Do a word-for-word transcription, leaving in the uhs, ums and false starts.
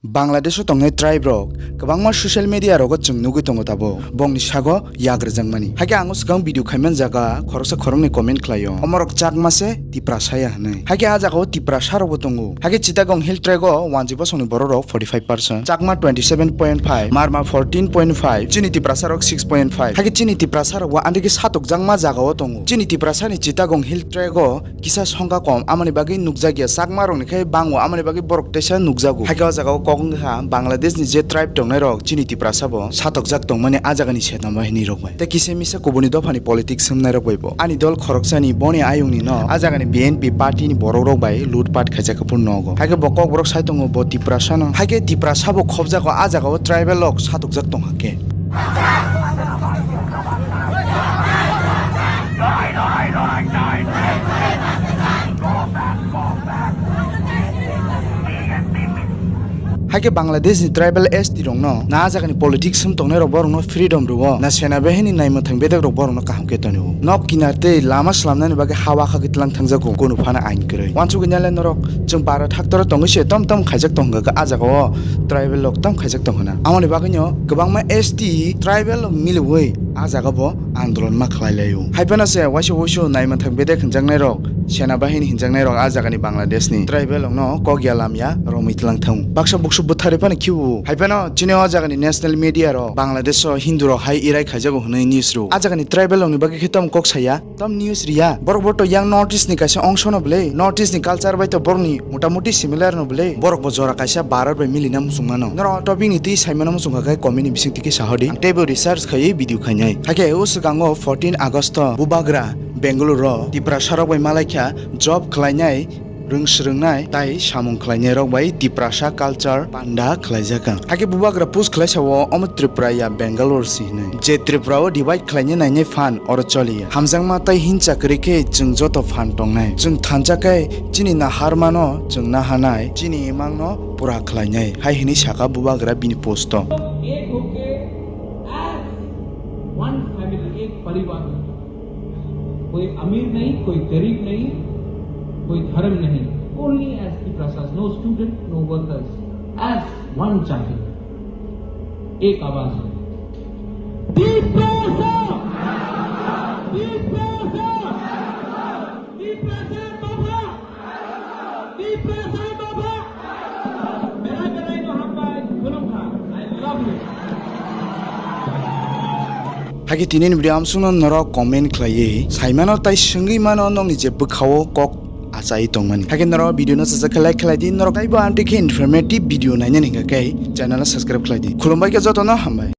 Bangladesh o tongnai tribe rok kwbangma social media rogo chwng nugwi tongo tabuk, bongni sago yak rwjakmani. Hakhe ang o swkang video khaiman jaga khoroksa khoroknwi comment khlaio, omorok Chakma se Tiprasa ya hwnwi. Hakhe a jaga o Tiprasa rokbo tongo. Hakhe Chittagong Hill Tract o wanji bosongni borok rok forty five percent, Chakma twenty seven point five, Marma fourteen point five, chini Tiprasa rok six point five. Hakhe chini Tiprasa rok bo andikhe satokjakma jaga o tongo. Chini Tiprasa ni Chittagong Hill Tract o kisa songkha kom, amoni bagwi nukjakya. Chakma rokni khe bango, amoni bagwi borok teisa nukjago. Hakhe o jaga o kok wngkha Bangladesh ni je tribe tongnai rok chini Tiprasa bo satokjak tongmani a jaga ni setamba hinwi rok bai. Tei kisa misa kubuni dopha ni politics himnai rok bai bo. Ani dol khoroksani boni ayung ni no a jaga ni B N P party ni borok rok bai loot pat khaijak phuru nogo. Hakhe bo kok borok sai tongo bo Tiprasa no. Hakhe Tiprasa bo khobjago a jaga o tribal rok satokjak tong hakhe. Hakhe Bangladesh ni tribal S T rok no na a jaga ni politics him tongnai rok borok no freedom rwo, na sena bahini naimwthang bedek rok borok no kaham khe tonio. Nok kinar tei lama slamnani bagwi ha wakha khe tlang thangjago kunu phano ain kwrwi. Wansugwi nai le norok chwng Bharat haktor o tongwi se tom tom khaijak tong hwnkha khe a jaga o tribal rok tom khaijak tong hwna. Amoni bagwi no kwbangma S T tribal rok miliwi a jaga bo andolon ma khlai laio. Hai phano se waisa waisa naimwthang bedek hwnjaknai rok, sena bahini hwnjaknai rok a jaga ni Bangladesh ni tribal rok no kok ya lam ya romwi tlang thango. Baksa buksu bwthari phano khibu. Hai phano chini o jaga ni national media rok Bangladesh o Hindu rok hai irai khaijago hwnwi news rw. A jaga ni tribal rok ni bagwi khe tom kok saya, tom news riya. Borok bo to yang North East ni kaisa ongso no bwle, North East ni culture bai to borok ni motamuti similar no bwle. Borok bo jora kaisa Bharat bai milina muchung mano. Norok o topic ni twi saimano muchung kha khe comment ni bising twi khe sahodi. Ang teibo research khaiwi video khainai. Hakhe o swkango fourteen August o Bubagra Bangalore o Tiprasa rok bai malaikha job khlainai, rwng swrwngnai tai samung khlainai rok bai Tiprasa culture panda khlaijakha. Hakhe Bubagra post khlaisa o omo Tripura ya Bangalore si hinwi. Je Tripura o divide khlaina nainai phan oro choliya. Hamjakma tai hincha kwrwi khe chwng joto phan tongnai. Chwng thansa khe chini naharmano chwng nahanai, chini imangno pura khlainai. Hai hinwi saka Bubagra bini post o. एक होके as one family, एक परिवार होके। कोई अमीर नहीं, कोई गरीब नहीं, कोई धर्म नहीं, only as Tiprasas, no student, no workers, as one jati, एक आवाज हो। Tiprasa! Tiprasa! Tiprasa baba! Tiprasa baba! Berai berai no hambai, khulumkha. I love you. Hakhe tini ni video amsukno norok comment khlaiwi saimano tai swngwi mano nokni je bwkhao kok achai tongmani. Hakhe norok video no chajak khe like khlai di, norok taibo amtwi khe informative video nainani hwnkha khe channel no subscribe khlai di. Khulumbai khe jotono hambai.